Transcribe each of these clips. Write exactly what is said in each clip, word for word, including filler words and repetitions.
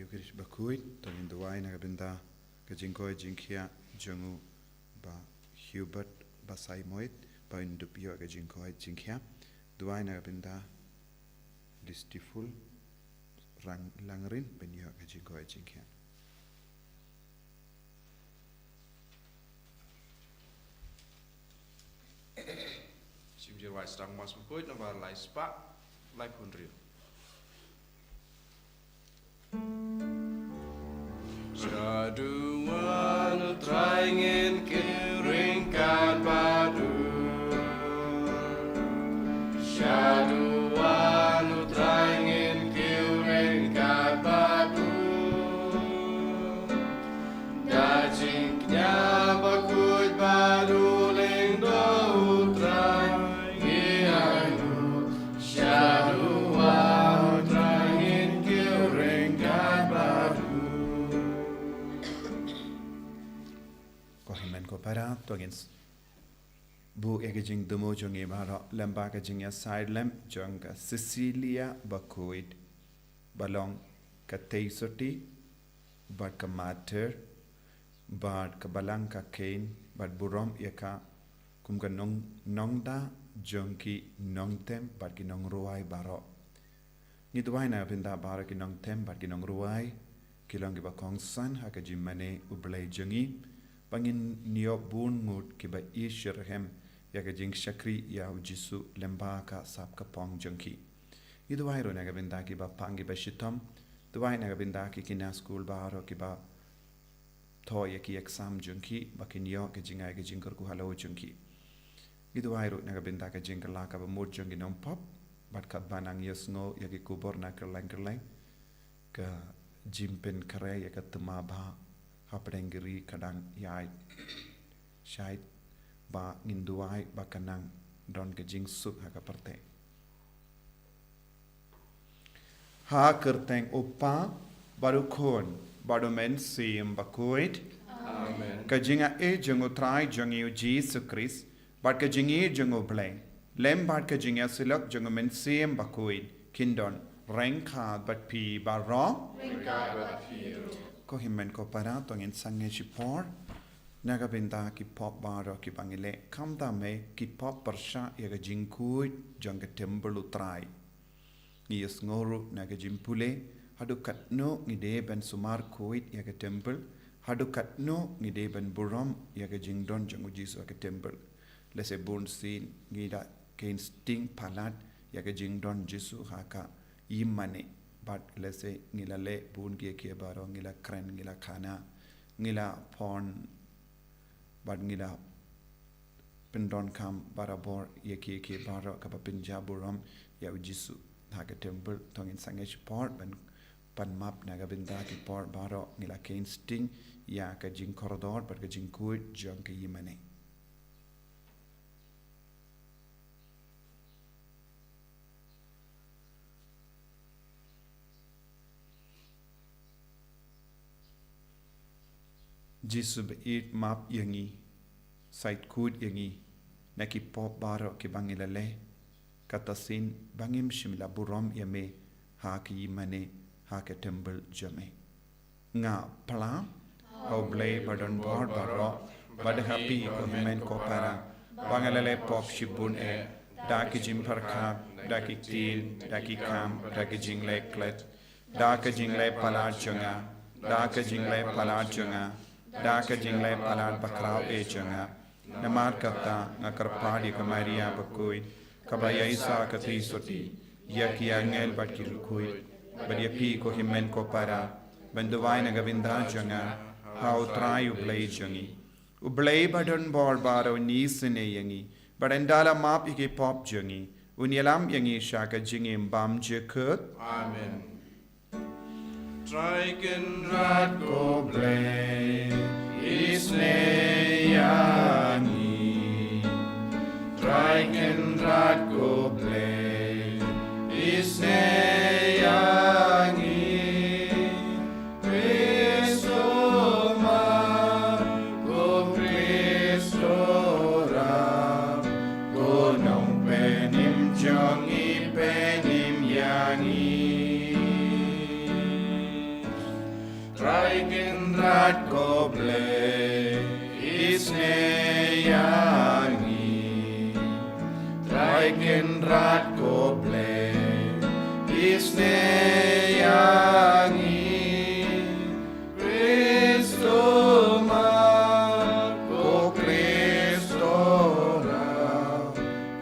Kris bakhuid, to ngin duwai na ka bynta ka jingkoit jingkhiah jong u Bah Hubert Basaiawmoit, ba un dup ïoh ka jingkoit jingkhiah. Duwai na ka bynta Listiful Rang Langrin, ba un ïoh ka jingkoit jingkhiah. Shim jingrwai sdang mass bakhuid, nambar lai spah laiphew hynriew. Shaduh wan u Trai, ngin kiew ryngkat bad u. Shaduh wan u Trai, ngin kiew ryngkat bad u. Da jingkñia bakhuid bad u lyngdoh u Trai, ngi ainguh. Shaduh wan u Trai, ngin kiew ryngkat bad u. Ko hynmen ko para, to ngin s-, buh ïa ka jingthmu jong ngi baroh lem bad ka jingïasaid lem jong ka Cecilia bakhuid, ba long ka tei sotti bad ka martyr, bad ka balang ka khein, bad burom ïa ka kum ka nong, nongda jong ki nongtem bad ki nongrwai baroh. Ngi duwai na ka bynta baroh ki nongtem bad ki nongrwai, ki long kiba kongsan ha ka jingmane U Blei jong ngi, ba ngin ïoh bun ngut kiba ïeit shitrhem ïa ka jingshakri ïa U Jisu lem bad ka sap ka pong jong ki. Ngi duwai ruh na ka bynta kiba pang kiba shitom, duwai na ka bynta ki khynnah skul baroh kiba thoh ïa ki exam jong ki, ba kin ïoh ka jingai ka jingkyrkhu halor jong ki. Ngi duwai ruh na ka bynta ka jingkylla kaba mut jong ki nongpop, bad katba nang ïohsngew ïa ki khubor na kylleng kylleng, ka jingpynkhreh ïa ka thma bha hapdeng ki ri ka dang ïaid shait, ba ngin duwai ba kan nang don ka jingsuk ha ka pyrthei. Ha ka kyrteng U Kpa, bad U Khun, bad U Mynsiem Bakhuid. Amen. Ka jingaiei jong U Trai jong ngi U Jisu Khrist, bad ka jingïeit jong U Blei, lem bad ka jingïasyllok jong U Mynsiem Bakhuid, kin don ryngkat bad phi baroh. Ryngkat bad phi ruh. Ko hynmen ko para, to ngin sangeh shipor na ka bynta ki pop baroh kiba ngi leh, khamtam eh ki pop pyrshah ïa ka jingkhuid jong ka templ U Trai. Ngi ïohsngew ruh na ka jingpule, haduh katno ngi dei ban sumar khuid ïa ka templ, haduh katno ngi dei ban burom ïa ka jingdon jong U Jisu ha ka templ. Lehse bun sien ngi la khein sting palat ïa ka jingdon Jisu ha ka ïingmane, bad lehse ngi la leh bun kiei kiei baroh, ngi la kren, ngi la khana, ngi la pon, bad ngi la pyndonkam barabor ïa kiei kiei baroh kaba pynjah burom ïa U Jisu ha ka templ. To ngin sangeh shipor ban pan map na ka bynta ki por baroh ngi la khein sting ïa ka jingkordor bad ka jingkhuid jong ka ïingmane. Jisu ba ïeit, map ïa ngi, sait khuid ïa ngi na ki pop baroh kiba ngi la leh, kata sien ba ngim shym la burom ïa me ha ka ïingmane, ha ka templ jong me. Nga phla ha U Blei ba don bor baroh, bad ha phi ko hynmen ko para, ba nga la leh pop shibun eh, da ki jingpyrkhat, da ki ktien, da ki kam, da ki jingleh klet, da ka jingleh palat jong nga, da ka jingleh palat jong nga, da ka jingleh palat bakhraw eh jong nga. Namar kata nga kyrpad ïa ka Maria bakhuid, kaba ïaisah ha ka tei sotti, ïa ki angel bad ki riewkhuid, bad ïa phi ko hynmen ko para, ban duwai na ka bynta jong nga ha U Trai U Blei jong ngi. U Blei ba don bor baroh un isynei ïa ngi, bad un da la map ïa ki pop jong ngi, un ïalam ïa ngi sha ka jingim bymjukut. Amen. Trai Kynrad ko Blei, isynei ïa ngi. Trai Kynrad ko Blei, isynei ïa ngi. Khrist u Mar, ko Khrist u Ram, ko Nongpynim jong ngi, pynim ïa ngi. Ko Blei, isnei ïa ngi. Trai Kynrad ko Blei, isnei ïa ngi. Khrist u Mah, ko Khrist u Rah,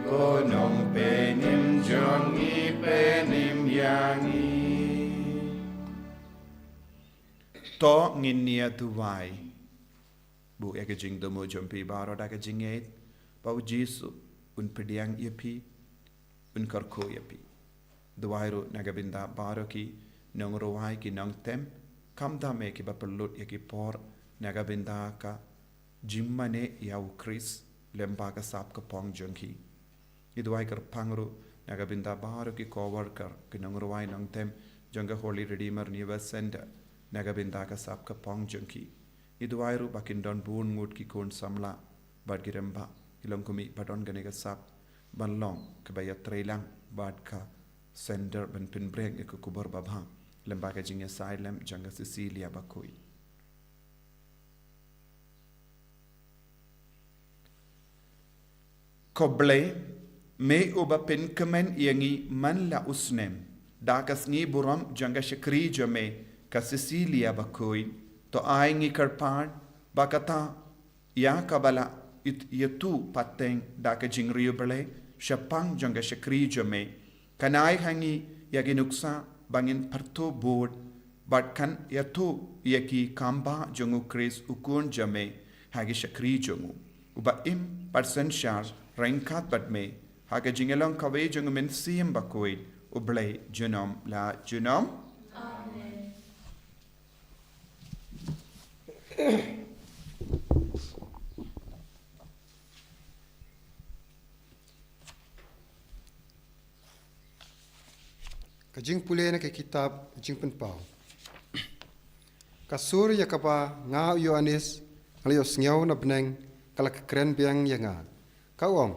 ko Nongpynim jong ngi, pynim ïa ngi. To ngin ïa duwai. Buh ïa ka jingthmu jong phi baroh da ka jingngeit ba U Jisu un pdiang ïa phi, un kyrkhu ïa phi. Duwai ruh na ka bynta baroh ki nongrwai, ki nongtem, khamtam eh kiba pynlut ïa ki por na ka bynta ka jingmane ïa U Khrist lyngba ka sap ka phong jong ki. Ngi duwai kyrpang ruh na ka bynta baroh ki co-worker, ki nongrwai nongtem jong ka Holy Redeemer New Birth Center, na ka bynta ka sap ka phong jong ki. Ngi duwai ruh ba kin don bun ngut ki khun samla bad ki rangbah, ki longkmie ba don kane ka sap ban long kaba ïatreilang bad ka center ban pynbeit ïa ka khubor babha lyngba ka jingïasaid lem jong ka Cecilia Bakhuid. Ko Blei, me uba pynkmen ïa ngi man la u snem da ka sngi burom jong ka shakri jong me, ka Cecilia Bakhuid, to ai ngi kyrpad ba kata ïa kaba la ïat-, ïathuh pateng da ka jingriewblei shaphang jong ka shakri jong me, kan ai ha ngi ïa ki nuksa ba ngin pyrthuh bud bad kan ïathuh ïa ki kam bah jong U Khrist U Khun jong me ha ki shakri jong u. Uba im bad synshar ryngkat bad me ha ka jingïalong kawei jong U Mynsiem Bakhuid, U Blei junom la junom. Amen. Ka jingpule na ka kitab Jingpynpaw. Ka sur ïa kaba nga u Ïoannis nga la ïohsngew na bneng ka la kren biang ïa nga, ka ong,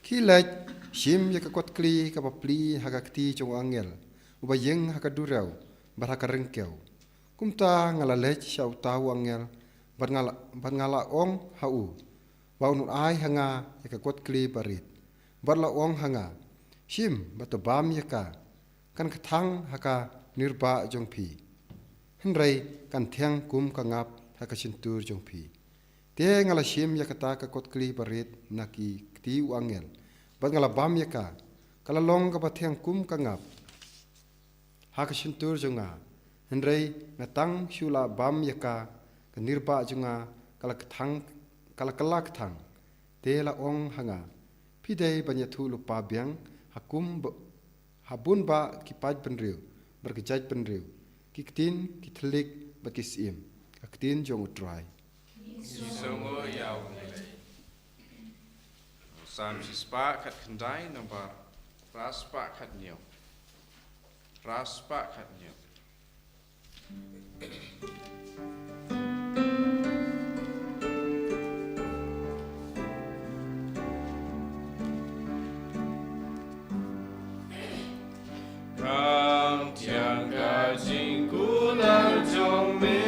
khie leit shim ïa ka kotkli kaba plie ha ka kti jong u angel uba ïeng ha ka duriew bad ha ka ryngkew. Kumta nga la leit sha uta u angel bad nga la, bad nga la ong ha u ba un ai ha nga ïa ka kotkli barit, bad la ong ha nga, shim bad to bam ïa ka, kan kthang ha ka nirbah jong phi, hynrei kan thiang kum ka ngap ha ka shyntur jong phi. Te nga la shim ïa kata ka kotkli barit na ki kti u angel bad nga la bam ïa ka, ka la long kaba thiang kum ka ngap ha ka shyntur jong nga. Hynrei nga tang shu la bam ïa ka, ka nirbah jong nga ka la kthang, ka la kylla kthang. Te la ong ha nga, phi dei ban ïathuh lypa biang ha kum ba, ha bun bah ki paid bynriew bad ki jait bynriew, ki ktien, ki thylliej bad ki syiem, ka ktien jong U Trai. Ki sngew ïa U Blei. Salm shispah khatkhyndai, nombar phra spah khathynñiew. Phra spah khathynñiew. Khang thiang ka jingkular jong me,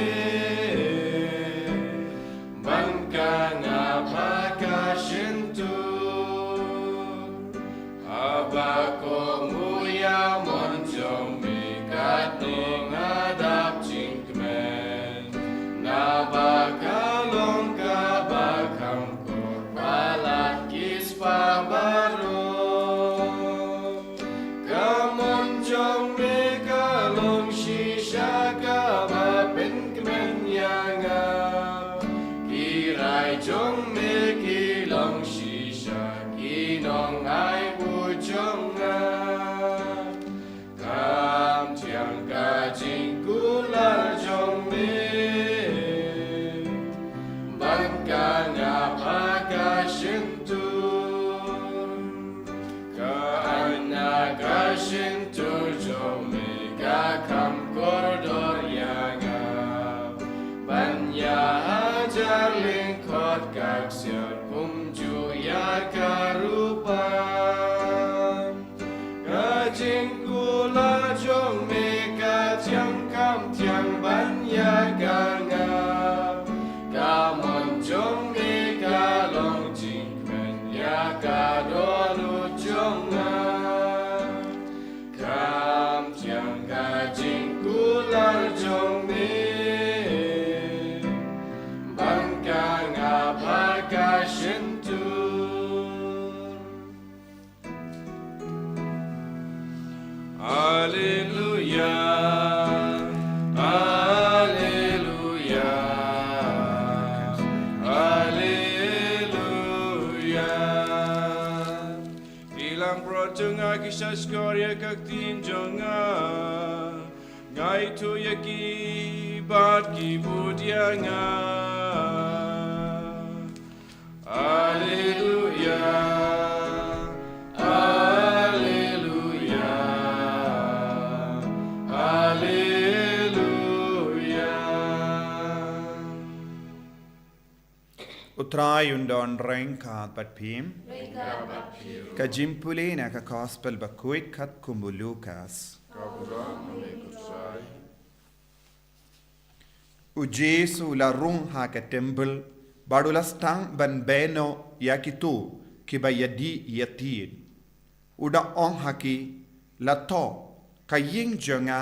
ban ka ngap ha ka shyntur. Haba kohnguh ïa mon jong me, katne nga dap jingkmen. Alleluia, alleluia, alleluia. Ki langbrot jong nga ki shahshkor ïa ka ktien jong nga. Nga ithuh ïa ki bad ki bud ïa nga. Alleluia, alleluia, alleluia. U Trai un don ryngkat bad phi. Ryngkat bad phi. Ka jingpule na ka Gospel bakhuid katkum u Lukas. Ka burom ïa me ko Trai. U Jisu u la rung ha ka templ, bad u la sdang ban beh noh ïa kito kiba ïadih ïatied. U da ong ha ki, la thoh, ka ïing jong nga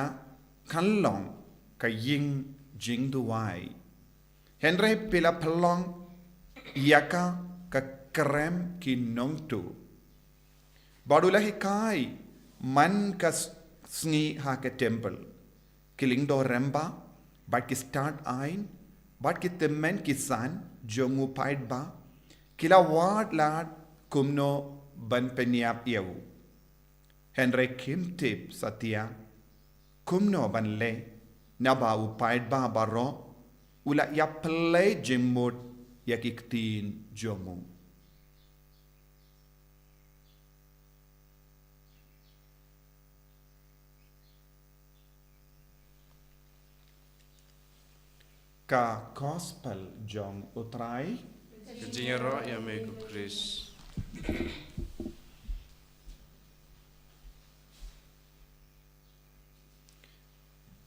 kan long ka ïing jingduwai. Hynrei phi la pynlong ïa ka ka krem ki nongtuh. Bad u la hikai man ka s-, sngi ha ka templ. Ki lyngdoh rangbah, bad ki stad aiñ, bad ki tymmen ki san jong u paidbah, ki la wad lad kumno ban pynïap ïa u. Hynrei kim tip satia kumno ban leh, naba u paidbah baroh u la ïapynleit jingmut ïa ki ktien jong u. Ka Gospel jong u Trai. Ka jingïaroh ïa me ko Khrist.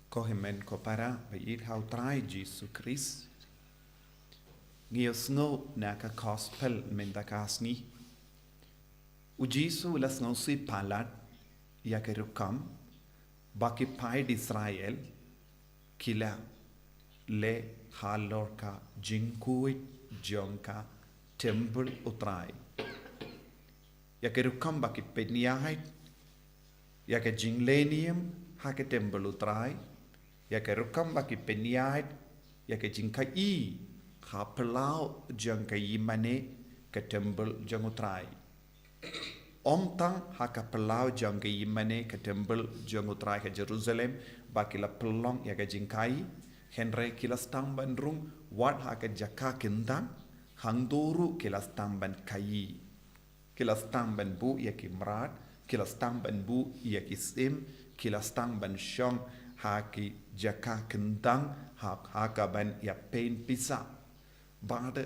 Ko hynmen ko para ba ïeit ha u Trai Jisu Khrist. Ngi ïohsngew na ka Gospel mynta ka sngi. U Jisu u la sngewsih palat ïa ka rukom ba ki paid Israel ki la leh halor ka jingkhuid jong ka templ u Trai. Ïa ka rukom ba ki pynïaid ïa ka jingleh niam ha ka templ u Trai, ïa ka rukom ba ki pynïaid ïa ka jingkhaïi ha phyllaw jong ka ïingmane ka templ jong u Trai. Ym tang ha ka phyllaw jong ka ïingmane ka templ jong u Trai ha Jerusalem ba ki la pynlong ïa ka jingkhaïi, hynrei ki la sdang ban rung wat ha ka jaka kyndang, hangto ruh ki la sdang ban khaïi. Ki la sdang ban buh ïa ki mrad, ki la sdang ban buh ïa ki sim, ki la sdang ban shong ha ki jaka kyndang, ha, ha kaban ïa pynpisa. Bad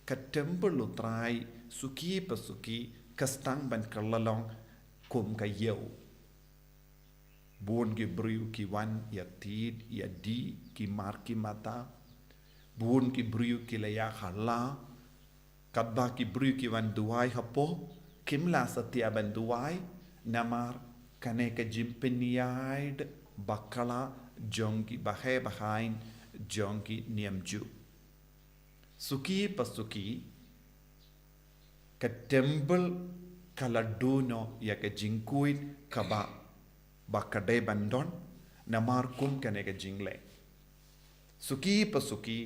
ka templ u Trai suki pa suki ka sdang ban kylla long kum ka ïew. Bun ki briew ki wan ïatied ïadih, ki mar ki mata. Bun ki briew ki la ïahala. Katba ki briew ki wan duwai hapoh, kim lah satia ban duwai, namar kane ka jingpynïaid bakla jong ki baheh bahaiñ jong ki niam Jiw. Suki pa suki, ka templ ka la duh noh ïa ka jingkhuid kaba, ba ka dei ban don, namar kum kane ka jingleh. Suki pa suki,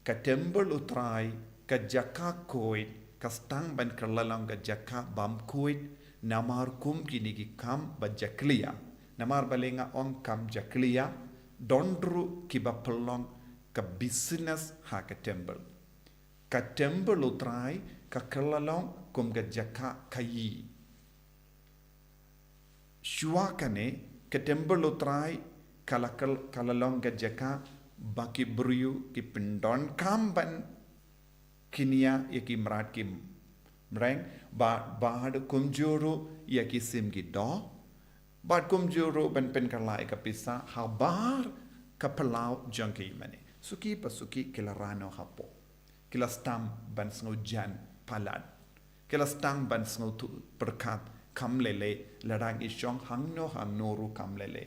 ka templ u Trai, ka jaka khuid, ka sdang ban kylla long ka jaka bym khuid, namar kum kine ki kam ba jakhlia. Namar balei nga ong kam jakhlia, don ruh kiba pynlong ka business ha ka templ. Ka templ u Trai, ka kylla long kum ka jaka khaïi. Shuwa kane, ka templ u Trai, ka la kyl-, ka la long ka jaka, ba ki briew, ki pyndonkam ban kyniah ïa ki mrad ki mreng, ba, bad kumjuh ruh ïa ki sim ki doh, bad kumjuh ruh ban pynkylla ïa ka pisa, habar ka phyllaw jong ka ïingmane. Suki pa suki ki la rah noh hapoh. Ki la sdang ban sngewjan palat. Ki la sdang ban sngewthuh pyrkhat kam lei lei, lada ngi shong hangno hangno ruh kam lei lei.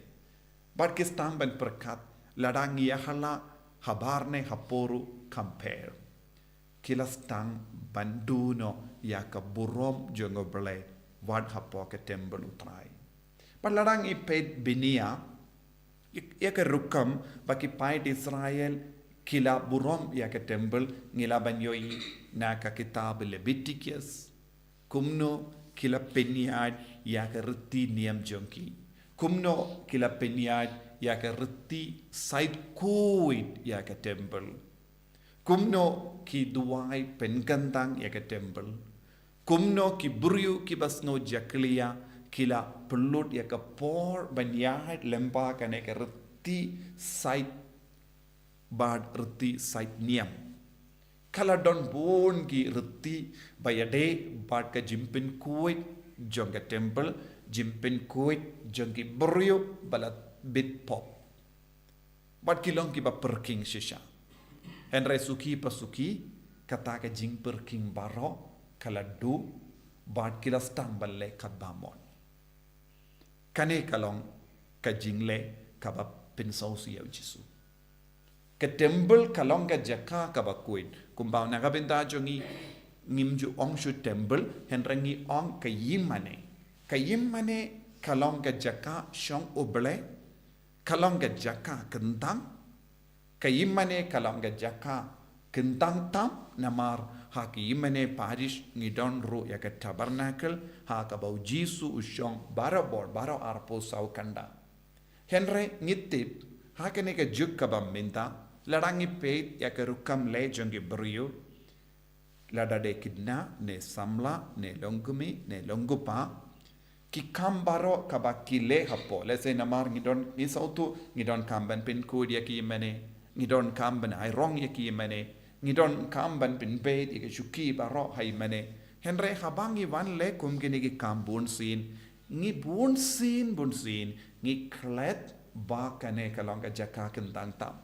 Bad ki sdang ban pyrkhat, lada ngi ïahala habar ne hapoh ruh kam pher. Ki la sdang ban duh noh ïa ka burom jong U Blei, wat hapoh ka templ u Trai. Bad lada ngi peit bniah ïa ka rukom ba ki paid Israel ki la burom ïa ka temple, ngi lah ban ïohi na ka kitab Leviticus kumno ki la pynïaid ïa ka riti niam jong ki, kumno ki la pynïaid ïa ka riti sait khuid ïa ka temple, kumno ki duwai pynkyntang ïa ka temple, kumno ki briew kiba sngew jakhlia ki la pynlut ïa ka por ban ïaid lyngba kane ka riti sait bad riti sait niam. Ka la don bun ki riti ba ïadei bad ka jingpynkhuid jong ka temple, jingpynkhuid jong ki briew ba la bit pop. Bad ki long kiba pyrkhing shisha. Hynrei suki pa suki, kata ka jingpyrkhing baroh ka la duh, bad ki la sdang ban leh katba mon. Kane ka long ka jingleh kaba pynsngewsih ïa u Jisu. Ka temple ka long ka jaka kaba khuid. Kumba na ka bynta jong ngi, ngim ju ong shuh temple, hynrei ngi ong ka ïingmane. Ka ïingmane ka long ka jaka shong U Blei, ka long ka jaka kyntang. Ka ïingmane ka long ka jaka kyntang tam, namar ha ka ïingmane parish ngi don ruh ïa ka tabernacle ha kaba u Jisu u shong barabor, baroh arphew saw kynda. Hynrei ngi tip, ha kane ka juk kaba mynta, lada ngi peit ïa ka rukom leh jong ki briew, lada dei khynnah, ne samla, ne longkmie, ne longkpa, ki kam baroh kaba ki leh hapoh. Let's say namar ngi don, ngi sngewthuh, ngi donkam ban pynkhuid ïa ka ïingmane, ngi donkam ban ai rong ïa ka ïingmane, ngi donkam ban pynbeit ïa ka shuki baroh ha ïingmane. Hynrei haba ngi wan leh kum kine ki kam bunsien, ngi bunsien, bunsien, ngi klet ba kane ka long ka jaka kyntang tam.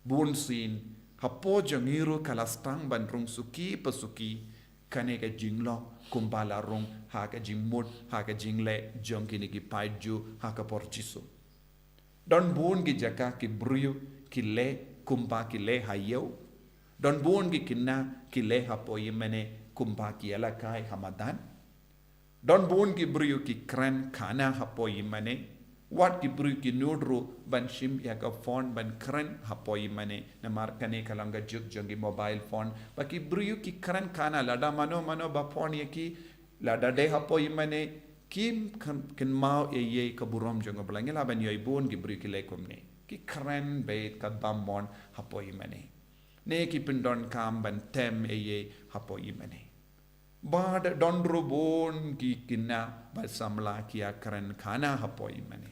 Bunsien, hapoh jong ngi ruh ka la sdang ban rung suki pa suki, kane ka jinglong kumba la rung ha ka jingmut, ha ka jingleh jong kine ki paid Jiw ha ka por Jisu. Don bun ki jaka ki briew ki leh kumba ki leh ha ïew. Don bun ki khynnah ki leh hapoh ïingmane kumba ki ïalehkai ha madan. Don bun ki briew ki kren khana hapoh ïingmane. Wat ki briew ki nud ruh ban shim ïa ka phone ban kren hapoh ïingmane. Namar kane ka long ka juk jong ki mobile phone. Ba ki briew ki kren khana, lada mano mano ba phone ïa ki, lada dei hapoh ïingmane, kim kyn-, kynmaw ei ei ka burom jong U Blei. Ngi lah ban ïohi bun ki briew ki leh kumne. Ki kren beit katba mon hapoh ïingmane. Ne ki pyndonkam ban tem ei ei hapoh ïingmane. Bad don ruh bun ki khynnah bad samla ki ïa kren khana hapoh ïingmane.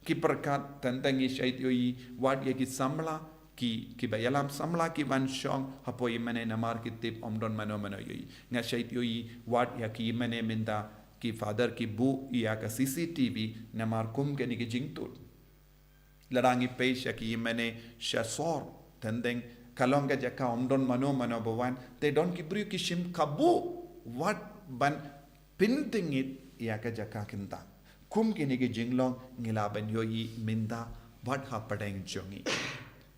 Ki pyrkhat tang tang, ngi shait ïohi wat ïa ki samla, ki, kiba ïalam samla ki wan shong hapoh ïingmane namar ki tip ym don mano mano ïohi. Nga shait ïohi wat ïa ki ïingmane mynta ki father ki buh ïa ka C C T V namar kum kane ki jingtut. Lada ngi peit sha ki ïingmane sha sor, tang tang ka long ka jaka ym don mano mano ba wan, te don ki briew ki shim kabu wat ban pyntngit ïa ka jaka kyntang. Kum kine ki jinglong ngi lah ban ïohi mynta bad hapdeng jong ngi.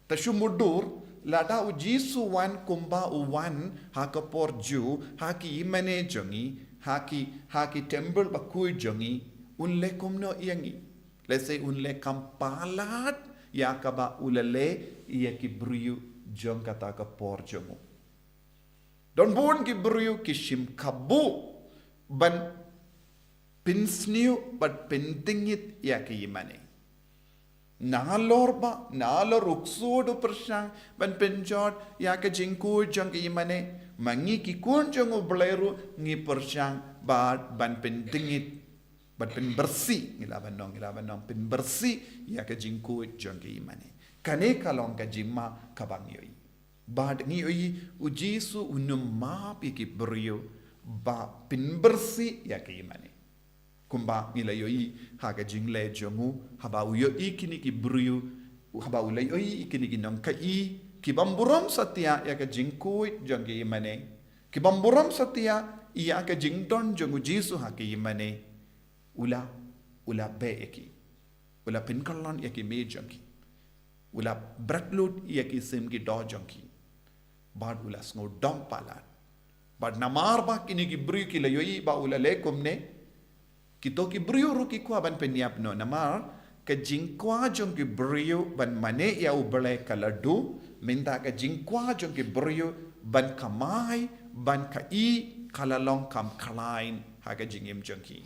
Te shu mutdur, lada u Jisu wan kumba u wan ha ka por Jiw, ha ki ïingmane jong ngi, ha ki, ha ki temple bakhuid jong ngi, un leh kumno ïa ngi? Let's say un leh kam palat ïa kaba u la leh ïa ki briew jong kata ka por jong u. Don bun ki briew ki shim kabu ban pynsniew bad pyntngit ïa ka ïingmane. Nalor ba, nalor u ksuid u pyrshang ban pynjot ïa ka jingkhuid jong ka ïingmane, ma ngi ki khun jong U Blei ruh ngi pyrshang bad ban pyntngit bad pynbyrsi, ngi lah ban ong, ngi lah ban ong pynbyrsi ïa ka jingkhuid jong ka ïingmane. Kane ka long ka jingma kaba ngi ïohi. Bad ngi ïohi u Jisu un ym map ïa ki briew ba pynbyrsi ïa ka ïingmane. Kumba ngi la ïohi ha ka jingleh jong u, haba u ïohi kine ki briew, haba u la ïohi kine ki nongkaei ki bym burom satia ïa ka jingkhuid jong ka ïingmane, ki bym burom satia ïa ka jingdon jong u Jisu ha ka ïingmane, u la, u la beh ïa ki. U la pynkyllon ïa ki mei jong ki. U la bret lut ïa ki sim ki doh jong ki. Bad u la sngewdom palat. Bad namar ba kine ki briew ki la ïohi ba u la leh kumne, Kito ki briew ruh ki kwah ban pynïap noh namar ka jingkwah jong ki briew ban mane ïa U Blei ka la duh, mynta ka jingkwah jong ki briew ban kamai, ban ka i, ka la long kam khlaiñ ha ka jingim jong ki.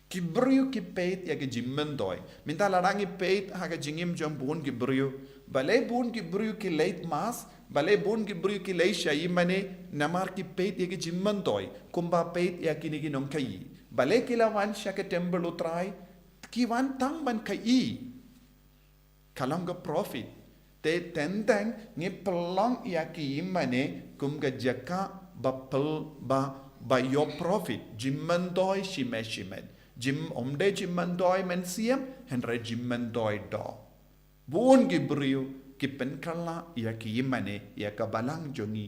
Ki briew ki peit ïa ka jingmyntoi. Mynta lada ngi peit ha ka jingim jong bun ki briew. Balei bun ki briew ki leit mass, balei bun ki briew ki leit sha ïingmane, namar ki peit ïa ka jingmyntoi. Kumba peit ïa kine ki nongkhaïi. Balei ki la wan sha ka temple U Trai, ki wan tang ban khaïi. Ka long ka profit. Te teng teng ngi pynlong ïa ka ïingmane kum ka jaka ba pyl ba, ba ïoh profit. Jingmyntoi shimet shimet. Jing ym dei jingmyntoi mynsiem, hynrei jingmyntoi doh. Bun ki briew ki pynkylla ïa ka ïingmane, ïa ka balang jong ngi,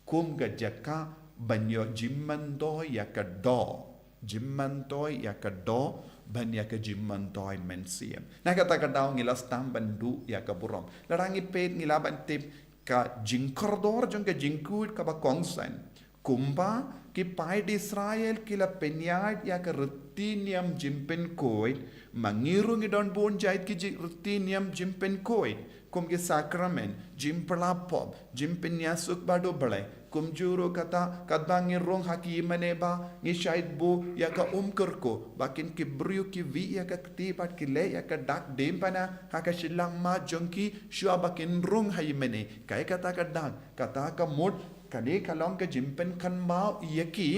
kum ka jaka ban ïoh jingmyntoi ïa ka doh. Jingmyntoi ïa ka doh, ban ïa ka jingmyntoi mynsiem. Na kata ka daw ngi la sdang ban duh ïa ka burom. Lada ngi peit ngi lah ban tip ka jingkordor jong ka jingkhuid kaba kongsan. Kumba ki paid Israel ki la pynïaid ïa ka riti niam jingpynkhuid, ma ngi ruh ngi don bun jait ki ji-, riti niam jingpynkhuid. Kum ki sakramen, jingpyllait pop, jingpynïasuk bad U Blei. Kumjuh ruh kata, katba ngi rung ha ki ïingmane ba ngi shait buh ïa ka um kyrkhu, ba kin ki briew ki wih ïa ka kti bad ki leh ïa ka dak diengphna ha ka shyllangmat jong ki, shuwa ba kin rung ha ïingmane. Kaei kata ka dak, kata ka mut, kane ka long ka jingpynkynmaw ïa ki,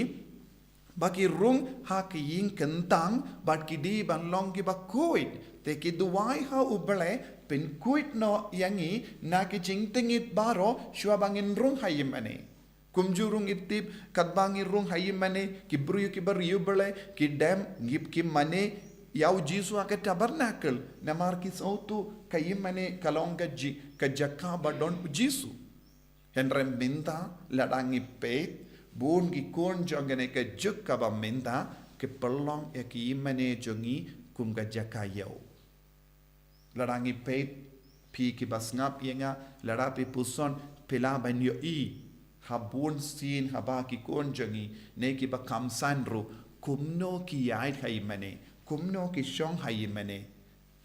ba ki rung ha ka ïing kyntang, bad ki dei ban long kiba khuid. Te ki duwai ha U Blei, pynkhuid noh ïa ngi na ki jingtngit baroh, shuwa ba ngin rung ha ïingmane. Kumjuh ruh ngi tip, katba ngi rung ha ïingmane, ki briew kiba riewblei, ki dem, ngi, ki mane ïa U Jisu ha ka tabernacle, namar ki sngewthuh ka ïingmane ka long ka ji-, ka jaka ba don U Jisu. Hynrei mynta, lada ngi peit, bun ki khun jong kane ka juk kaba mynta, ki pynlong ïa ka ïingmane jong ngi kum ka jaka ïew. Lada ngi peit, phi kiba sngap ïa nga, lada phi puson, phi lah ban ïohi ha bun sien haba ki khun jong ngi, ne kiba khamsan ruh, kumno ki ïaid ha ïingmane, kumno ki shong ha ïingmane.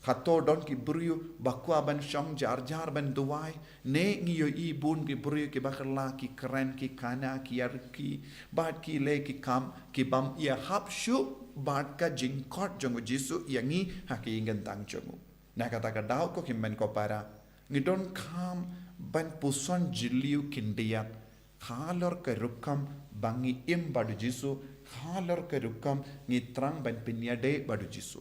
Hato don ki briew ba kwah ban shong jar jar ban duwai, ne ngi ïohi bun ki briew kiba kylla ki kren ki kana ki ïarki, bad ki leh ki kam, ki bym ïahap shuh bad ka jingkhot jong U Jisu ïa ngi ha ka ïing kyntang jong u. Na kata ka daw ko hynmen ko para, ngi donkam ban puson jylliew khyndiat halor ka rukom ba ngi im bad U Jisu, halor ka rukom ngi thrang ban pynïadei bad U Jisu.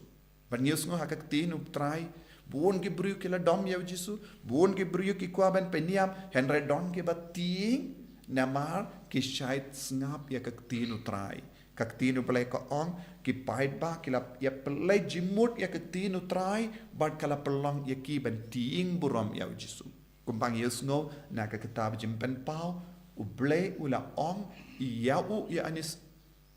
Bad ngi ïohsngew ha ka ktien U Trai, bun ki briew ki la dom ïa U Jisu, bun ki briew ki kwah ban pynïap, hynrei don kiba tieng, namar ki shait sngap ïa ka ktien U Trai. Ka ktien U Blei ka ong, ki paidbah ki la ïa pynleit jingmut ïa ka ktien U Trai, bad ka la pynlong ïa ki ban tieng burom ïa U Jisu. Kumba ngi ïohsngew na ka kitab Jingpynpaw, U Blei u la ong ïa u Ïoannis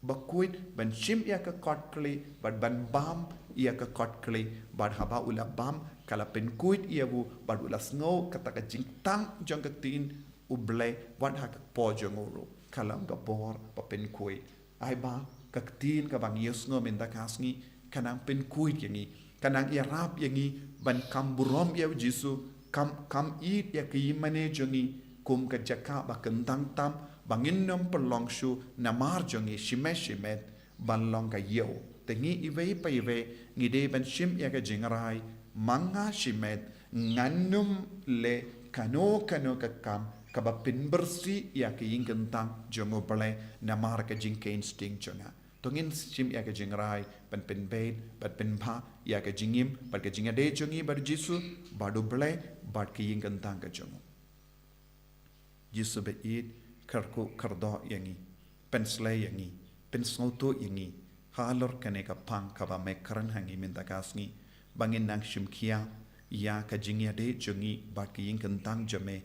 Bakhuid ban shim ïa ka kotkhlieh, bad ban bam ïa ka kotkhlieh, bad haba u la bam, ka la pynkhuid ïa u, bad u la sngew kata ka jingtang jong ka ktien U Blei, wat ha ka kpoh jong u ruh, ka long ka bor ba pynkhuid. Ai ba, ka ktien kaba ngi ïohsngew mynta ka sngi, ka nang pynkhuid ïa ngi, ka nang ïarap ïa ngi, ban kham burom ïa U Jisu, kham, kham ïeit ïa ka ïingmane jong ngi, kum ka jaka ba kyntang tam, ba ngin ym pynlong shuh namar jong ngi shimet shimet, ban long ka ïew. Te ngi iwei pa iwei, ngi dei ban shim ïa ka jingrai, ma nga shimet, ngan ym leh kano kano ka kam, kaba pynbiej ïa ka ïing kyntang jong U Blei, namar ka jingkheiñ sting jong nga. To ngin shim ïa ka jingrai, ban pynbeit, ban pynbha, ïa ka jingim, bad ka jingïadei jong ngi bad U Jisu, bad U Blei, bad ka ïing kyntang ka jong u. Jisu ba ïeit, kyrkhu kyrdoh ïa ngi, pynslei ïa ngi, pynsngewthuh ïa ngi, halor kane ka phang kaba me kren ha ngi mynta ka sngi, ba ngin nang shim khia, ïa ka jingïadei jong ngi, bad ka ïing kyntang jong me,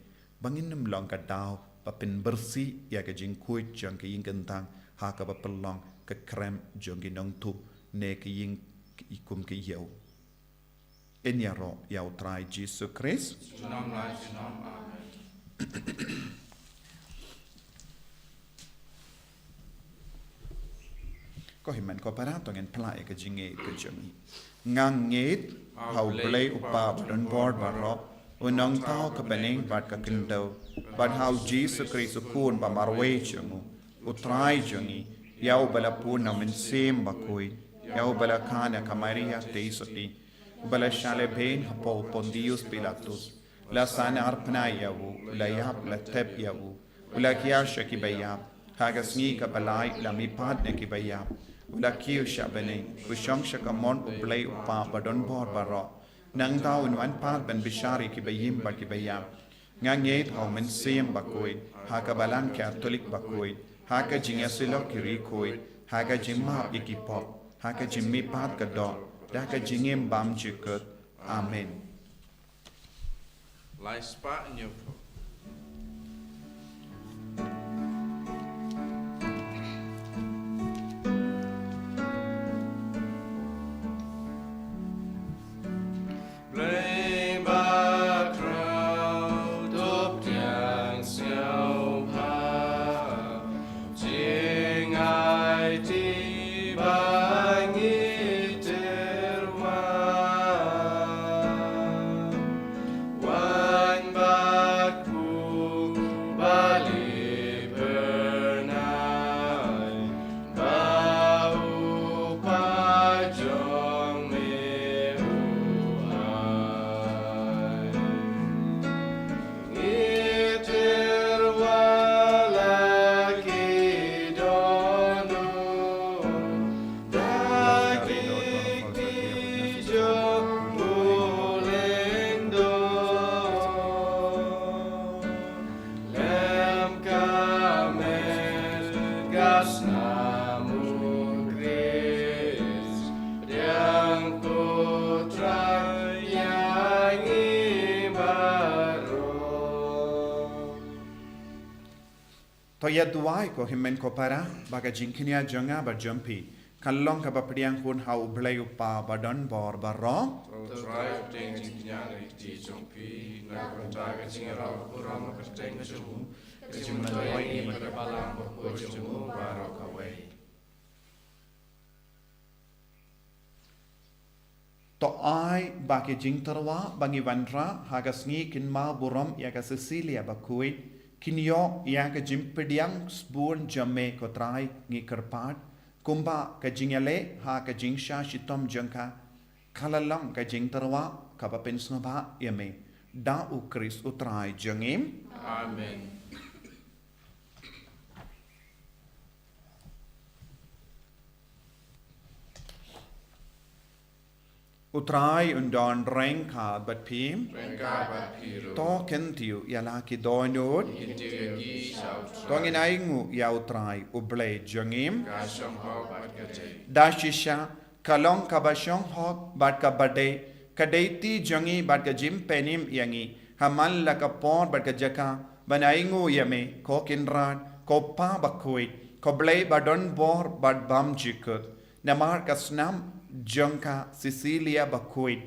ba ngin ym long ka daw, ba pynbiej ïa ka jingkhuid jong ka ïing kyntang, ha kaba pynlong ka krem jong ki nongtuh, ne ka ïing kum ka ïew. Ngin ïaroh ïa U Trai Jisu Khrist. Junom la junom. Amen. Ko hynmen ko para, to ngin phla ïa ka jingngeit ka jong ngi. Nga ngeit ha U Blei U Kpa badonbor baroh, U nongthaw ka bneng bad ka khyndew, bad ha U Jisu Khrist U Khun ba marwei jong U, U Trai jong ngi, ïa uba la pun na U Mynsiem Bakhuid, ïa uba la kha na ka Maria Theisotti, uba la shah lehbeiñ hapoh u Pontius Pilatus, la sahnarphna ïa u, u la ïap, la tep ïa u, u la khia sha kiba ïap, ha ka sngi kaba lai u la mihpat na kiba ïap, u la kiew sha bneng, u shong sha kamon U Blei U Kpa badonbor baroh. Nangta un wan pat ban bishar ïa kiba im bad kiba ïap. Nga ngeit ha U Mynsiem Bakhuid, ha ka Balang Katholik bakhuid, ha ka jingïasyllok ki riewkhuid, ha ka jingmap ïa ki pop, ha ka jingmihpat ka doh, da ka jingim bymjukut. Amen. Lai spah hynñiew phew. Blei bakhraw, to pdiang sngewbha, jingaiti ba ngi tyrwa. Wan bad u balei bernai, ba u Kpa jong me u ai. Ngi tyrwa la ki dohnud da ki kti jong u lyngdoh. Lem ka met ka snam u Khrist, pdiang ko Trai ïa ngi baroh. To ïa duwai ko hynmen ko para, ba ka jingkñia jong nga bad jong phi kan long kaba pdiang hun ha U Blei U Kpa badonbor baroh. Ko Trai, pdiang jingkñia na ki kti jong phi na ka bynta ka jingïarap burom kyrteng ka jong u, ka jingmyntoi ïa ngi bad ka Balang bakhuid jong u baroh kawei. To ai ba ki jingtyrwa ba ngi wanrah ha ka sngi kynmaw burom ïa ka Sisilia bakhuid kin ïoh ïa ka jingpdiang sbun jong me ko Trai, ngi kyrpad, kumba ka jingïaleh ha ka jingshah shitom jong ka, ka la long ka jingtyrwa kaba pynsngewbha ïa me, da U Khrist U Trai jong ngi. Amen. U Trai un don ryngkat bad phi. Ryngkat bad phi ruh. To kyntiew ïa la ki dohnud. Kyntiew ïa ki sha U Trai. To ngin ainguh ïa U Trai U Blei jong ngi. Ka shong hok bad ka dei. Da shisha ka long kaba shong hok bad kaba dei, ka dei ti jong ngi bad ka jingpynim ïa ngi ha man la ka por bad ka jaka ban ainguh ïa me, ko Kynrad, ko Pa bakhuid, ko Blei badonbor bad bymjukut. Namar ka snam jong ka Sisilia bakhuid,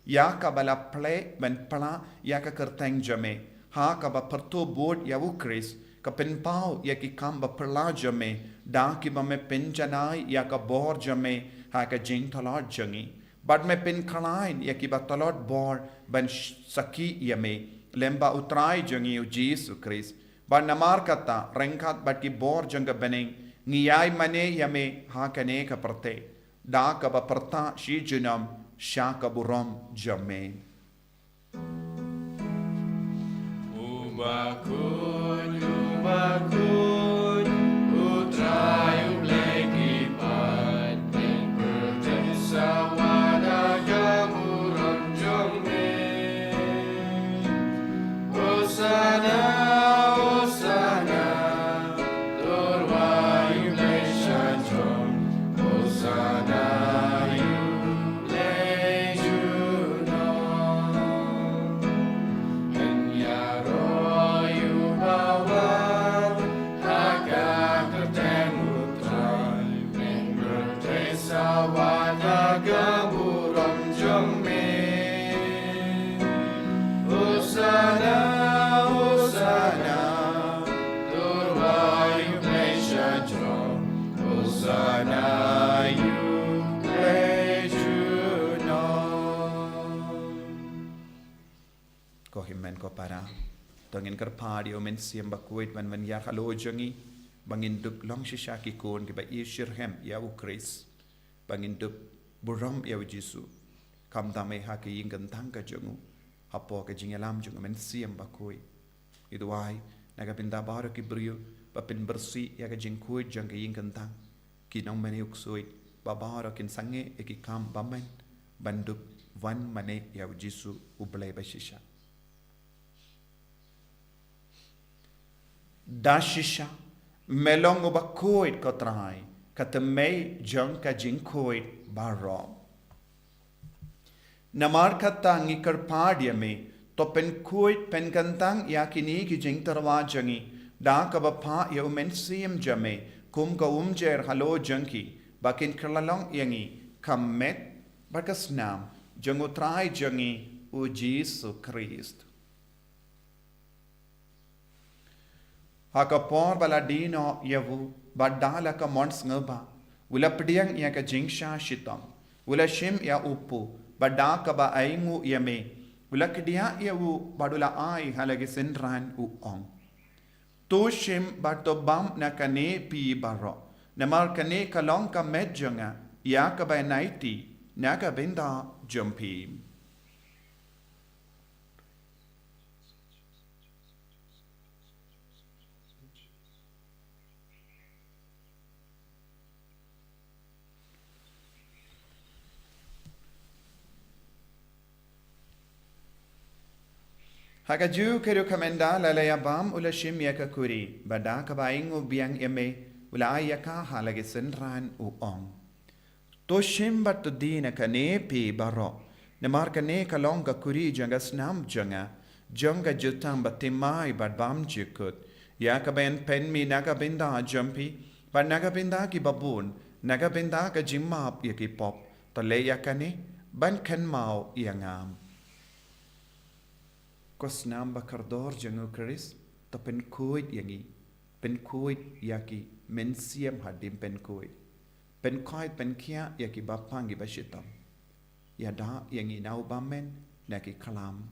ïa kaba la plie ban phla ïa ka kyrteng jong me, ha kaba pyrthuh bud ïa U Khrist, ka pynpaw ïa ki kam baphylla jong me, da kiba me pynjanai ïa ka bor jong me ha ka jingtlot jong ngi. Bad me pynkhlaiñ ïa kiba tlot bor ban sh-, sakhi ïa me, lem bad U Trai jong ngi U Jisu Khrist. Bad namar kata, ryngkat bad ki bor jong ka bneng, ngi ïai mane ïa me ha kane ka pyrthei, da kaba pyrta shi junom sha ka burom jong me. U bakhuid, u bakhuid, U Trai U Blei ki paid, pynpyrthen sawa da ka burom jong me. Hosana, Hosana, to rwai U Blei sha jrong. Hosana ïa U Blei junom. Yn ïaroh ïa uba wan ha ka kyrteng U Trai. Pynpyrthen sawa da ka burom jong me. Hosana, Hosana, to rwai U Blei sha jrong. Hosana Ko hynmen ko para, to ngin kyrpad ïa u Mynsiem Bakhuid ban wan ïar halor jong ngi, ba ngin dup long shisha ki khun kiba ïeit shitrhem ïa u Khrist, ba ngin dup burom ïa u Jisu, khamtam eh ha ka ïing kyntang ka jong u, hapoh ka jingïalam jong u Mynsiem Bakhuid. Ngi duwai na ka bynta baroh ki briew, ba pynbieit ïa ka jingkhuid jong ka ïing kyntang, ki nongmane u ksuid, ba baroh kin sangeh ïa ki kam bymman, ban dup wan mane ïa u Jisu u Blei bashisha. Da shisha, me long uba khuid ko Trai, ka tymmen jong ka jingkhuid baroh. Namar kata ngi kyrpad ïa me, to pynkhuid pynkyntang ïa kine ki jingtyrwa jong ngi, da kaba phah ïa u Mynsiem jong me, kum ka umjer halor jong ki, ba kin kylla long ïa ngi, ka met, bad ka snam, jong u Trai jong ngi, u Jisu Khrist. Ha ka por ba la die noh ïa u, bad da la ka mon sngewbha, u la pdiang ïa ka jingshah shitom, u la shim ïa u kpu, bad da kaba ainguh ïa me, u la kdiah ïa u, bad u la ai ha la ki synran u ong. To shim bad to bam na kane phi baroh, namar kane ka long ka met jong nga, ïa kaba yn aiti, na ka bynta jong phi. Ha kajuh ka ruh ka mynta la la ïa bam u la shim ïa ka kuri, bad da kaba ainguh biang ïa me, u la ai ïa ka ha la ki synran u ong. To shim bad to die na kane phi baroh, namar kane ka long ka kuri jong ka snam jong nga, jong ka jutang bathymmai bad bymjukut, ïa kaba yn pynmih na ka bynta jong phi, bad na ka bynta ki babun, na ka bynta ka jingmap ïa ki pop, to leh ïa kane, ban kynmaw ïa nga. Ko snam bakordor jong u Khrist, to pynkhuid ïa ngi, pynkhuid ïa ki mynsiem hadien pynkhuid. Pynkhuid pynkhiah ïa ki bapang ki bashitom. Ïada ïa ngi na u bymman, na ki khlam.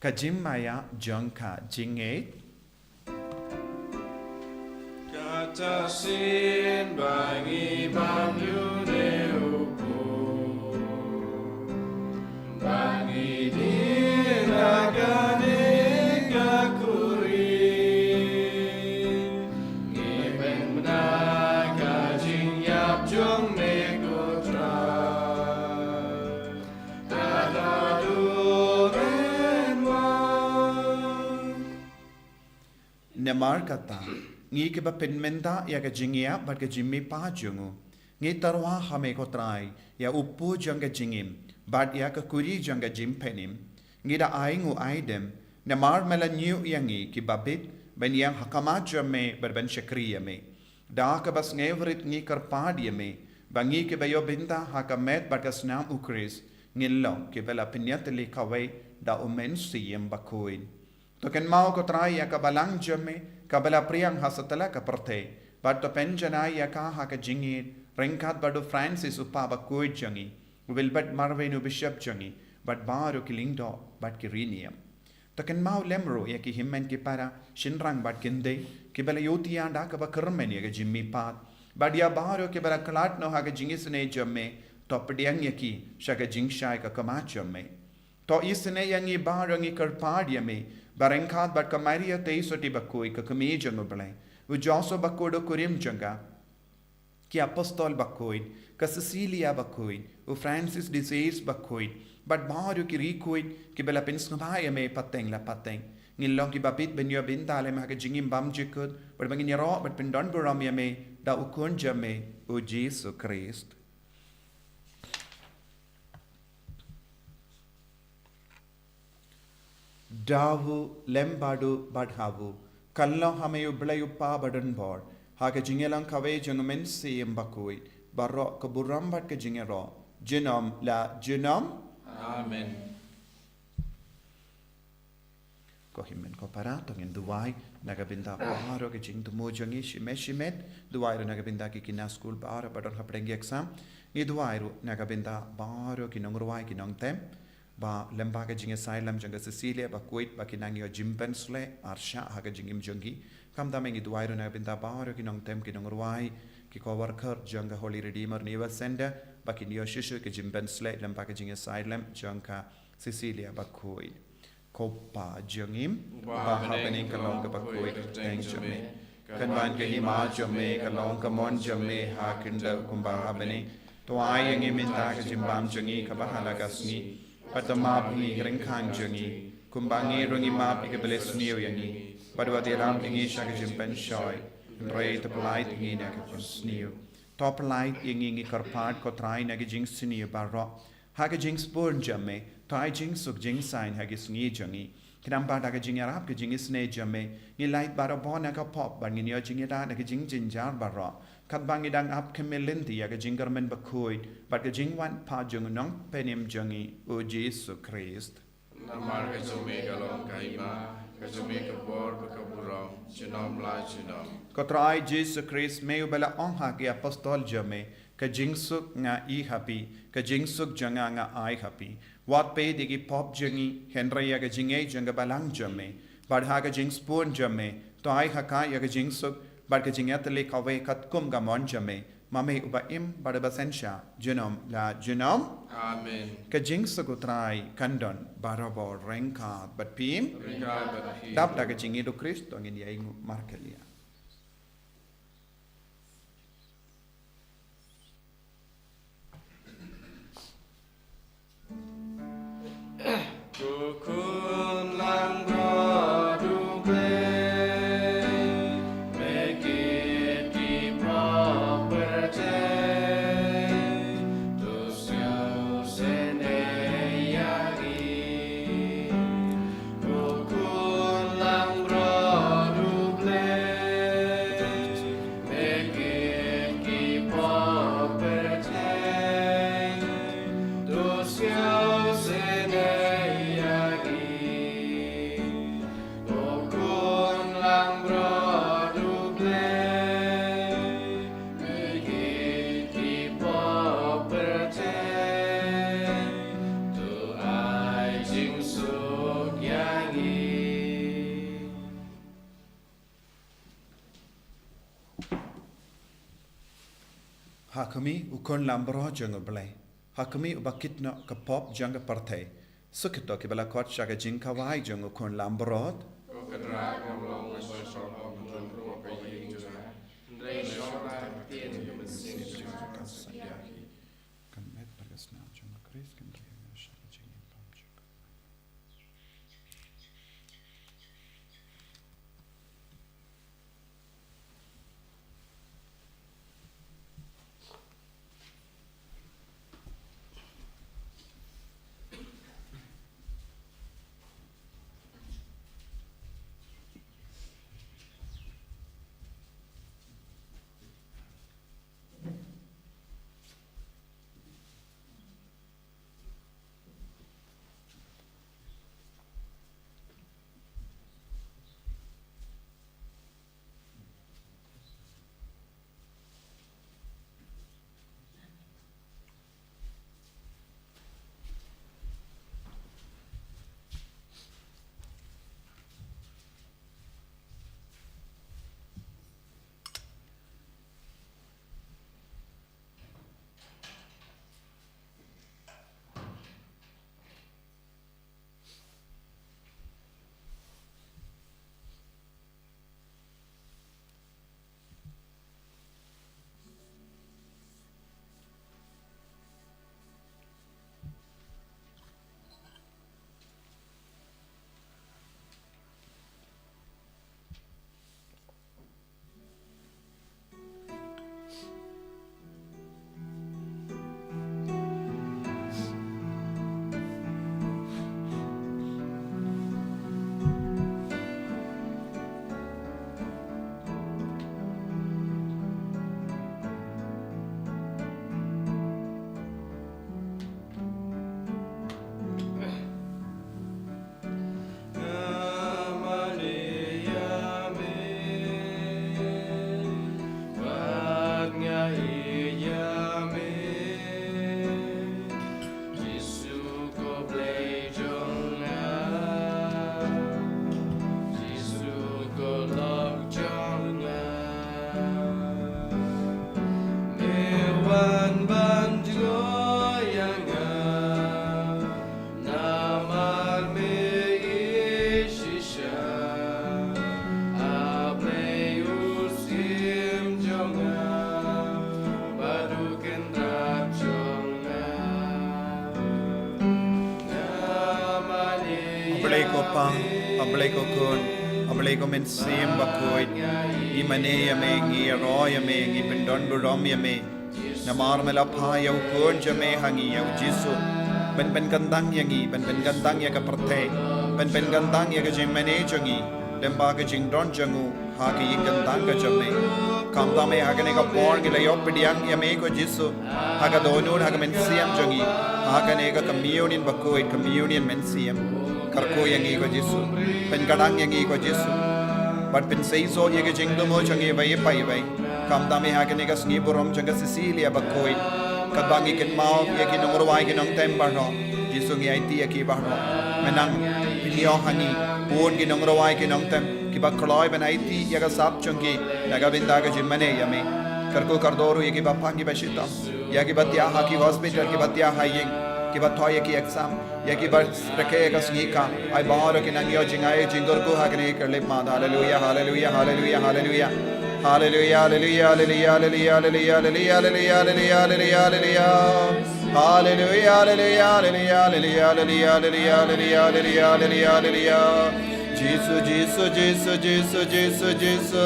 Ka jingmaïa jong ka jingngeit. Kata shisien ba ngi bam ïa une u kpu, ba ngi die na kane ka kuri, ngi pynbna ka jingïap jong me ko Trai. Namar kata, ngi kiba pynmynta ïa ka jingïap bad ka jingmihpat jong u, ngi tyrwa ha me ko Trai, ïa u kpu jong ka jingim, bad ïa ka kuri jong ka jingpynim, ngi da ai nguh ai dem, namar me la ñiew ïa ngi kiba bit, ban ïeng ha khmat jong me, bad ban shakri ïa me. Da kaba sngewrit ngi kyrpad ïa me, ba ngi kiba ïoh bynta ha ka met bad ka snam u Khrist, ngin long kiba la pynïatylli kawei da u Mynsiem Bakhuid. To kynmaw ko Trai ïa ka balang jong me, kaba la pdiang ha satlak ka pyrthei, bad to pynjanai ïa ka ha ka jingïeit, ryngkat bad u Francis u Papa bakhuid jong ngi, u Wilbert Marwein u Bishop jong ngi, bad baroh ki lyngdoh, bad ki riewniam. To kynmaw lem ruh ïa ki hynmen ki para, shynrang bad kynthei, kiba la ïohthiah da kaba kyrmen ïa ka jingmihpat. Bad ïa baroh kiba la khlad noh ha ka jingisynei jong me, to pdiang ïa ki, sha ka jingshai ka khmat jong me. To isynei ïa ngi baroh ngi kyrpad ïa me, ba ryngkat bad ka Maria Theisotti bakhuid ka kmie jong u Blei. U Joseph bakhuid u kurim jong ka. Ki apostol bakhuid, ka Cecilia bakhuid, u Francis de Sales bakhuid, bad baroh ki riewkhuid, kiba la pynsngewbha ïa me pateng la pateng. Ngin long kiba bit ban ïoh bynta lem ha ka jingim bymjukut, bad ba ngin ïaroh, bad pyndonburom ïa me, da u khun jong me, u Jisu Khrist. Da u lem bad u bad ha u. Kan long ha me u Blei u Kpa badonbor. Ha ka jingïalang kawei jong u Mynsiem Bakhuid. Baroh ka burom bad ka jingïaroh. Junom la junom. Amen. Ko hynmen ko para to ngin duwai. na ka bynta baroh ki jingthmu jong ngi shimet shimet. Duwai ruh na ka bynta ki khynnah skul baroh ba don hapdeng ki exam. Ngi duwai ruh na ka bynta baroh ki nongrwai ki nongtem ba lyngba ka jingïasaid lem jong ka Cecilia Bakhuid ba kin nang ïoh jingpynshlur arshah ha ka jingim jong ki. Khamtam ngi duwai ruh na ka bynta baroh ki nongtem ki nongrwai, ki co-worker jong ka Holy Redeemer Renewal Center ba kin ïoh shisha ka jingpynshlur lyngba ka jingïasaid lem jong ka Cecilia Bakhuid. Ko Pa jong ngi uba ha bneng, ka long kaba khuid ka kyrteng jong me. Kan wan ka hima jong me, ka long ka mon jong me ha khyndew kumba ha bneng. To ai ïa ngi mynta ka jingbam jong ngi kaba ha la ka sngi. Bad to map ïa ngi ki ryngkang jong ngi kumba ngi ruh ngi map ïa kiba leh sniew ïa ngi. Bad wat ïalam ïa ngi sha ka jingpynshoi, hynrei to pyllait ïa ngi na ka jingsniew. To pyllait ïa ngi, ngi kyrpad ko Trai, na ka jingsniew baroh. Ha ka jingsbun jong me, to ai jingsuk jingsaiñ ha ki sngi jong ngi. Khnang ba da ka jingïarap ka jingisynei jong me, ngin lait barabor na ka pop bad ngin ïoh jingïada na ka jingjynjar baroh. Katba ngi dang ap khmih lynti ïa ka jingkyrmen bakhuid bad ka jingwan pat jong u Nongpynim jong ngi, u Jisu Khrist. Namar ka jong me ka long ka hima, ka jong me ka bor bad ka burom, junom la junom. Ko Trai Jisu Khrist, me uba la ong ha ki apostol jong me, ka jingsuk nga ai ha phi, ka jingsuk jong nga nga ai ha phi. Wat peit ïa ki pop jong ngi, hynrei ïa ka jingngeit jong ka balang jong me. Bad ha ka jingsbun jong me, to ai ha ka ïa ka jingsuk bad ka jingïatylli kawei katkum ka mon jong me. Ma me uba im bad uba synshar junom la junom. Amen. Ka jingsuk u Trai kan don barabor ryngkat bad phi. Ryngkat bad phi. Dap da ka jingïeit u Khrist to ngin ïa ïnguh markylliang. Ko khun langbrot U Blei, me kit ki pop pyrthei, to sngewsynei ïa ngi. Ko khun langbrot U Blei, me kit ki pop pyrthei, to sngewsynei ïa ngi. Ko khun langbrot U Blei, me kit ki pop pyrthei, to ai jingsuk ïa ngi. Ha khmih, u khun langbrot jong U Blei. Ha khmih, uba kit noh ka pop jong ka pyrthei. Suk ïa kito kiba la khot sha ka jingkhawai jong u khun langbrot. Ko Kynrad, ngam long ban shong ha ka throne kaba ïing jong nga, hynrei shong ha ka ktien ka mynsiem jong nga kan sa ïa ngi. Kan met bad ka snam jong u Khrist kan ri ha nga sha ka jingim bymjukut. Blei ko Khun, A Blei ko Mynsiem Bakhuid, ngi mane ïa me, ngi ïaroh ïa me, ngi pyndon burom ïa me. Namar me la phah ïa u Khun jong me ha ngi, ïa u Jisu, ban pynkyntang ïa ngi, ban pynkyntang ïa ka pyrthei, ban pynkyntang ïa ka jingmane jong ngi lyngba ka jingdon jong u ha ka ïing kyntang ka jong me. Kumta me ha kane ka por ngi la ïoh pdiang ïa me ko Jisu ha ka dohnud ha ka mynsiem jong ngi, ha kane ka communion bakhuid, communion mynsiem. Kyrkhu ïa ngi ko Jisu, pynkyntang ïa ngi ko Jisu, bad pynseisoh ïa ka jingthmu jong ngi iwei pa iwei. Kumta me ha kane ka sngi burom jong ka Sisilia Bakhuid, katba ngi kynmaw ïa ki nongrwai ki nongtem baroh, Jisu ngi aiti ïa ki baroh. Me nang pynïoh ha ngi bun ki nongrwai ki nongtem kiba kloi ban aiti ïa ka sap jong ki na ka bynta ka jingmane ïa me. Kyrkhu kyrdoh ruh ïa kiba pang kiba shitom, ïa kiba thiah ha ki hospital, kiba thiah ha ïing, kiba thoh ïa ki exam, ïa kiba rakhe ïa ka sngi ka. Ai baroh ki nang ïoh jingai jingkyrkhu ha kane ka lip mat. Haleluia, haleluia, haleluia, haleluia. Haleluia, haleluia, haleluia, haleluia, haleluia, haleluia, haleluia, haleluia, haleluia. Haleluia, haleluia, haleluia, haleluia, haleluia, haleluia, haleluia, haleluia, haleluia. Jisu, Jisu, Jisu, Jisu, Jisu, Jisu.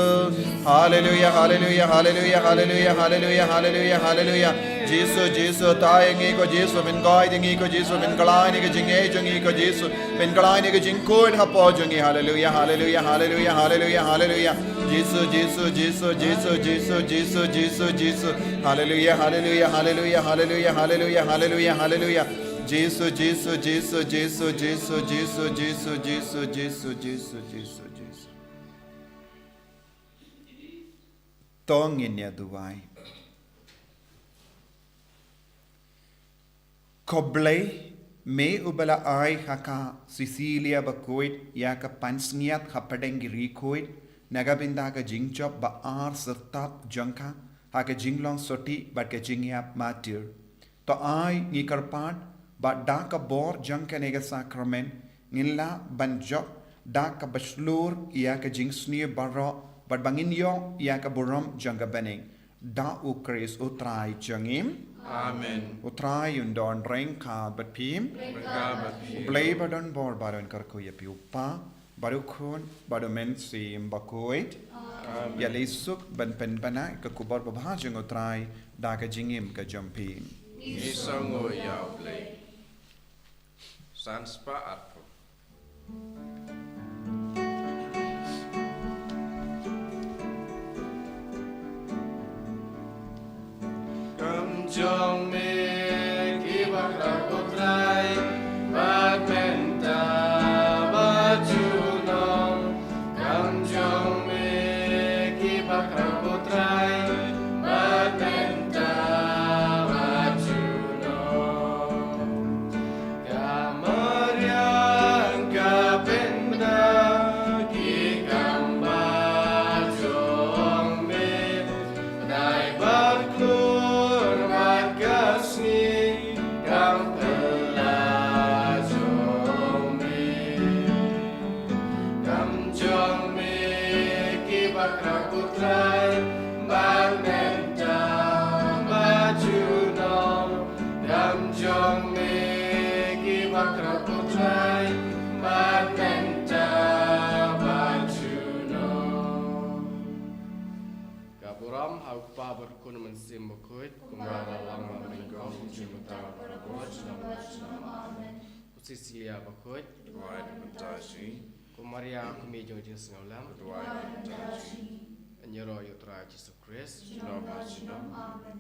Haleluia, haleluia, haleluia, haleluia, haleluia, haleluia, haleluia. Jisu, Jisu, tai ïa ngi ko Jisu, pynkoit ïa ngi ko Jisu, pynkylla ïa ngi ka jingngeit jong ngi ko Jisu, pynkylla ïa ngi ka jingkhuid hapoh jong ngi. Haleluia, haleluia, haleluia, haleluia, haleluia. Jisu, Jisu, Jisu, Jisu, Jisu, Jisu, Jisu, Jisu. Haleluia, haleluia, haleluia, haleluia, haleluia, haleluia, haleluia. Jisu, Jisu, Jisu, Jisu, Jisu, Jisu, Jisu, Jisu, Jisu, Jisu, Jisu. To ngin ïa duwai. Ko Blei, me uba la ai ha ka Sisilia Bakhuid ïa ka pansngiat hapdeng ki riewkhuid na ka bynta ka jingjop ba ar syrtap jong ka ha ka jinglong sotti bad ka jingïap martir. To ai ngi kyrpad ba da ka bor jong kane ka sakramen ngin lah ban jop da kaba shlur ïa ka jingsniew baroh bad ba ngin ïoh ïa ka burom jong ka bneng. Da U Khrist U Trai jong ngi. Amen. U Trai un don ryngkat bad phi. Ryngkat bad phi. U Blei ba don bor baroh un kyrkhu ïa phi, U Kpa bad U Khun bad U Mynsiem Bakhuid. Amen. Ïa lei suk ban pynbna ïa ka khubor babha jong U Trai da ka jingim ka jong phi. Ngi sngewnguh ïa U Blei. San spah arphew. Kam jong me ki bakhraw ko Trai, bad mynta bad junom. Kam jong me ki bakhraw ko Trai, bad mynta bad junom. Ka mariang ka pynbna ki kam ba jong me, dei bad klur bad ka sngi kam pynlah jong me. Kam jong me ki bakhraw ko Trai, bad mynta bad junom. Kam jong me ki bakhraw ko Trai, bad mynta bad junom. Ka burom ha U Kpa bad U Khun, U Mynsiem Bakhuid, kumba la long ha la mynnyngkong, mynta bad baroh shi nong. Amen. Ko Sisilia Bakhuid, duwai na ka bynta jong ngi. Ko Maria, ko mei jong ka jingsngewlem, duwai na ka bynta jong ngi. Ïaroh ïa U Trai Jisu Khrist, junom ha junom. Amen.